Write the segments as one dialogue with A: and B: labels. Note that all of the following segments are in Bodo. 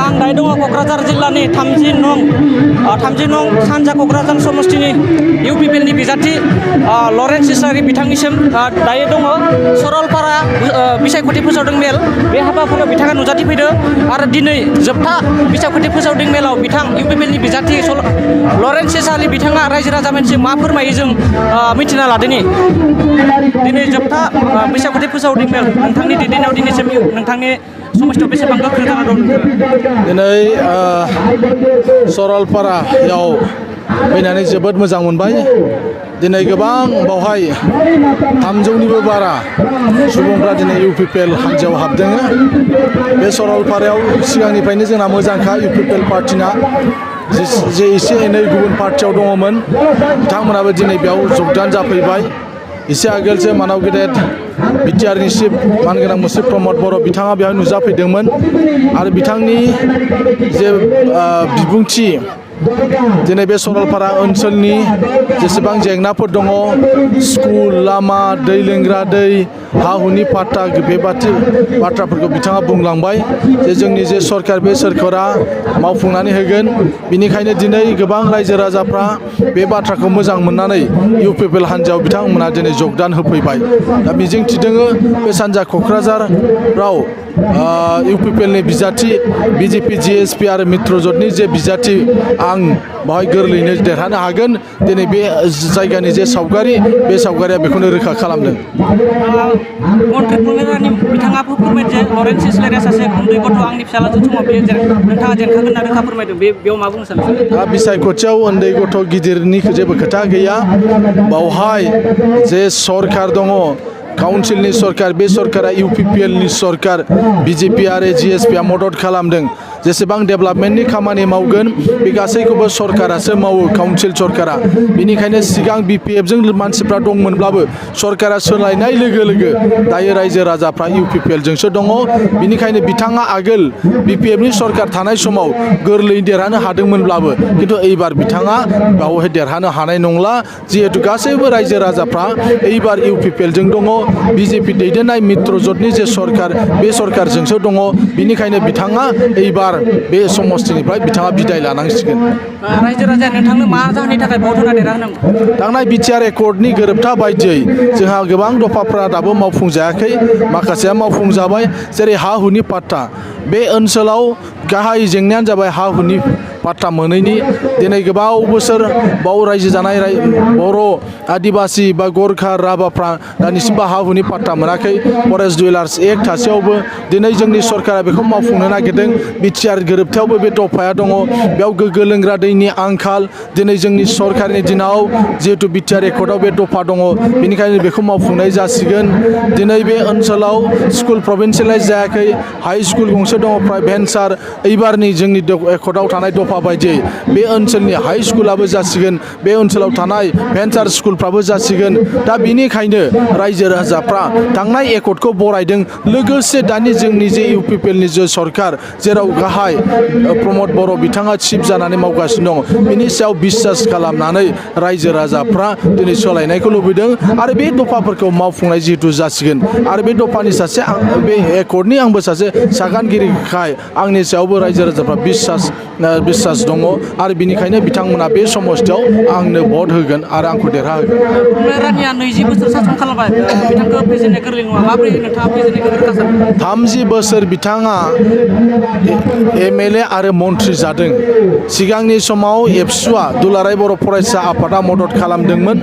A: आं दायो दङ क'क्राझार जिल्लानि 30 नं सानजा क'क्राझार समस्तिनि इउपिपिएलनि बिजाथि लरेन्स इस्लारि बिथांनिसिम दायो दङ सरलपारा बिसायख'थि फोसावदों मेल बे हाबाफारियाव बिथाङा नुजाथिफैदों आरो दिनै जोबथा बिसायख'थि फोसावदों मेलाव बिथां इउपिपिएलनि बिजाथि लरेन्स इस्लारि बिथाङा रायजो राजाफोरनिसिम मा फोरमायो जों मिथिना लादोंनि दिनै जोबथा बिसायख'थि फोसावदों मेल नोंथांनि दैदेननायाव दिनैसिम नोंथांनि समस्थियाव बेसेबां गोख्रों जाना दं
B: दिनै सरलपारायाव फैनानै जोबोद मोजां मोनबाय दिनै गोबां बावहाय 300निबो बारा सुबुंफ्रा दिनै इउपिपिएल हान्जायाव हाबदों बे सरलपारायाव सिगांनिफ्रायनो जोंना मोजांखा इउपिपिएल पार्टिना जे एसे एनै गुबुन पार्टियाव दङमोन बिथांमोनाबो दिनै बेयाव जगदान जाफैबाय एसे आगोलसो मानाव गेदेर बिटिआरनि चिफ मानगोनां मुस्रि प्रमद बर' बिथाङा बेहाय नुजाफैदोंमोन आरो बिथांनि जे बिबुंथि दिनै बे सरलपारा ओनसोलनि जेसेबां जेंनाफोर दङ स्कुल लामा दै लोंग्रा दै हा हुनि पाट्टा बेबादि बाथ्राफोरखौ बिथाङा बुंलांबाय जे जोंनि जे सरकार बे सोरखारा मावफुंनानै होगोन बिनिखायनो दिनै गोबां रायजो राजाफ्रा बे बाथ्राखौ मोजां मोननानै इउपिपिएल हान्जायाव बिथांमोना दिनै जगदान होफैबाय दा मिजिं थिदोङो बे सानजा क'क्राझाराव इउपिपिएलनि बिजाथि बिजेपि जिएसपि आरो मित्रजोंनि जे बिजाथि आं बाहाय गोरलैयैनो देरहानो हागोन दिनै बे जायगानि जे सावगारि बे सावगारिया बेखौनो रोखा खालामदों
A: मन्त्रि प्रमेरानि बिथाङाबो फोरमायदों जे लरेन्स इस्लारिया सासे उन्दै गथ' आंनि फिसालाजों समाव बे नोंथाङा जेनखागोन होनना रोखा फोरमायदों बेयाव मा बुंनो सानो
B: दा बिसायख'थियाव उन्दै गथ' गिदिरनि जेबो खोथा गैया बावहाय जे सरकार दङ काउन्सिलनि सरकार बे सरकारा इउपिपिएलनि सरकार बिजेपि आरो जिएसपिआ मदद खालामदों जेसेबां डेभेलपमेन्टनि खामानि मावगोन बे गासैखौबो सरकारासो मावो काउन्सिल सरकारा बेनिखायनो सिगां बिपिएफजों मानसिफ्रा दंमोनब्लाबो सरकारा सोलायनाय लोगो लोगो दायो रायजो राजाफ्रा इउपिपिएलजोंसो दङ बेनिखायनो बिथाङा आगोल बिपिएफनि सरकार थानाय समाव गोरलैयै देरहानो हादोंमोनब्लाबो खिन्थु एबार बिथाङा बावहाय देरहानो हानाय नंला जिहेतु गासैबो रायजो राजाफ्रा एबार इउपिपिएलजों दङ बिजेपि दैदेननाय मित्रजोंनि जे सरकार बे सरकारजोंसो दङ बेनिखायनो बिथाङा एबार बे समस्तिनिफ्राय बिथाङा बिदाय लानांसिगोन
A: रायजो राजाया नोंथांनो मा जाहोननि थाखाय भट होना देरहाहोनांगौ
B: थांनाय बिटिआर एकर्डनि गोरोबथा बायदियै जोंहा गोबां दफाफ्रा दाबो मावफुंजायाखै माखासेया मावफुंजाबाय जेरै हा हुनि पाट्टा बे ओनसोलाव गाहाय जेंनायानो जाबाय हा हुनि पाट्टा मोनैनि दिनै गोबाव बोसोर बाव रायजो जानाय बर' आदिबासि बा गोरखा राभाफ्रा दानिसिमबो हा हुनि पाट्टा मोनाखै फरेस्ट डिवेलार्स एक्ट थासेयावबो दिनै जोंनि सरकारा बेखौ मावफुंनो नागिरदों बिटिआर गोरोबथायावबो बे दफाया दङ बेयाव गोग्गो लोंग्रा दैनि आंखाल दिनै जोंनि सरकारनि दिनाव जिहेतु बिटिआर एकर्डआव बे दफा दङ बेनिखायनो बेखौ मावफुंनाय जासिगोन दिनै बे ओनसोलाव स्कुल प्रभिन्सियेलाइज जायाखै हाई स्कुल गंसे दङ भेन्सार एबारनि जोंनि एकर्डआव थानाय दफा बायदियै बे ओनसोलनि हाई स्कुलाबो जासिगोन बे ओनसोलाव थानाय भेन्सार स्कुलफ्राबो जासिगोन दा बेनिखायनो रायजो राजाफ्रा थांनाय एकर्डखौ बरायदों लोगोसे दानि जोंनि जे इउपिपिएलनि जे सरकार जेराव गाहाय प्रमद बर' बिथाङा चिफ जानानै मावगासिनो दं बिनि सायाव बिसास खालामनानै रायजो राजाफ्रा दिनै सोलायनायखौ लुबैदों आरो बे दफाफोरखौ मावफुंनाय जिहेतु जासिगोन आरो बे दफानि सासे बे एकर्डनि आंबो सासे सागानगिरिखाय आंनि सायावबो रायजो राजाफ्रा बिसास दङ आरो बिनिखायनो बिथांमोना बे समस्थियाव आंनो भट होगोन आरो आंखौ देरहाहोगोन
A: प्रमेरानिया 20 बोसोर सासन खालामबाय बिथांखौ फेजेननाय गोरलै नङा माबोरै नोंथाङा फेजेननायखौ रोखा सानो
B: 30 बोसोर बिथाङा एमएलए आरो मन्त्रि जादों सिगांनि समाव एबसुआ दुलाराय बर' फरायसा आफादा मदद खालामदोंमोन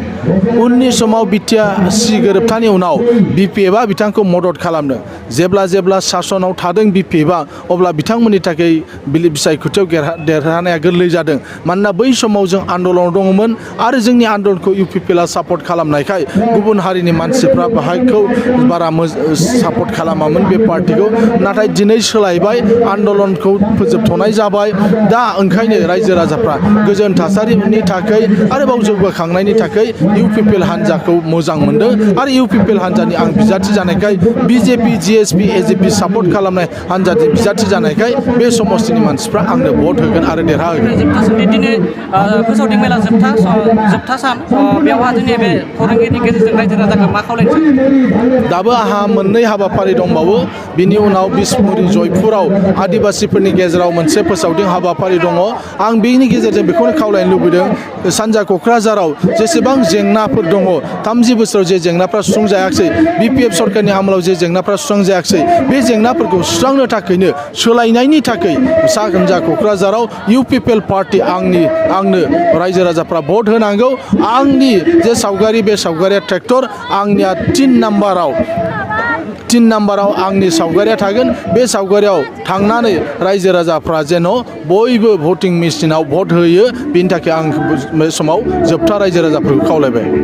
B: उननि समाव बिटिआरसि गोरोबथानि उनाव बिपिएफआ बिथांखौ मदद खालामदों जेब्ला सासनाव थादों बिपिएफआ अब्ला बिथांमोननि थाखाय बिसायख'थियाव देरहानाया गोरलै जादों मानोना बै समाव जों आन्दलन दङमोन आरो जोंनि आन्दलनखौ इउपिपिएलआ सापर्ट खालामनायखाय गुबुन हारिनि मानसिफ्रा बाहायखौ बारा सापर्ट खालामामोन बे पार्टिखौ नाथाय दिनै सोलायबाय आन्दलनखौ फोजोबथ'नाय जाबाय दा ओंखायनो रायजो राजाफ्रा गोजोन थासारिनि थाखाय आरोबाव जौगाखांनायनि थाखाय इउपिपिएल हान्जाखौ मोजां मोनदों आरो इउपिपिएल हान्जानि आं बिजाथि जानायखाय बिजेपि जिएसपि एजिपि सापर्ट खालामनाय हान्जानि बिजाथि जानायखाय बे बे समस्तिनि मानसिफ्रा आंनो भट होगोन आरो देरहा होगोन
A: जोबथा साननि दिनै फोसावदिं मेला जोबथा सान बेवहा जोंनि बे खौरांगिरिनि गेजेरजों रायजो राजाखौ मा खावलायनो सानो
B: दाबो आंहा मोननै हाबाफारि दंबावो बिनि उनाव बिसमुरि जयपुराव आदिबासिफोरनि गेजेराव मोनसे फोसावदिं हाबाफारि दङ आं बेनि गेजेरजों बेखौनो खावलायनो लुबैदों सानजा क'क्राझाराव जेसेबां जेंनाफोर दङ 30 बोसोराव जे जेंनाफ्रा सुस्रांजायाखै BPF सरकारनि आमोलाव जे जेंनाफ्रा सुस्रांजायाखै बे जेंनाफोरखौ सुस्रांनो थाखायनो सोलायनायनि थाखाय सानजा क'क्राझाराव UPPL पार्टी आंनो रायजो राजाफ्रा भट होनांगौ आंनि जे सावगारि बे सावगारिया ट्रेक्टर आंनिया 3 नाम्बाराव आंनि सावगारिया थागोन बे सावगारियाव थांनानै रायजो राजाफ्रा जेन' बयबो भटिं मेसिनाव भट होयो बेनि थाखाय आं बे समाव जोबथा रायजो राजाफोरखौ खावलायबाय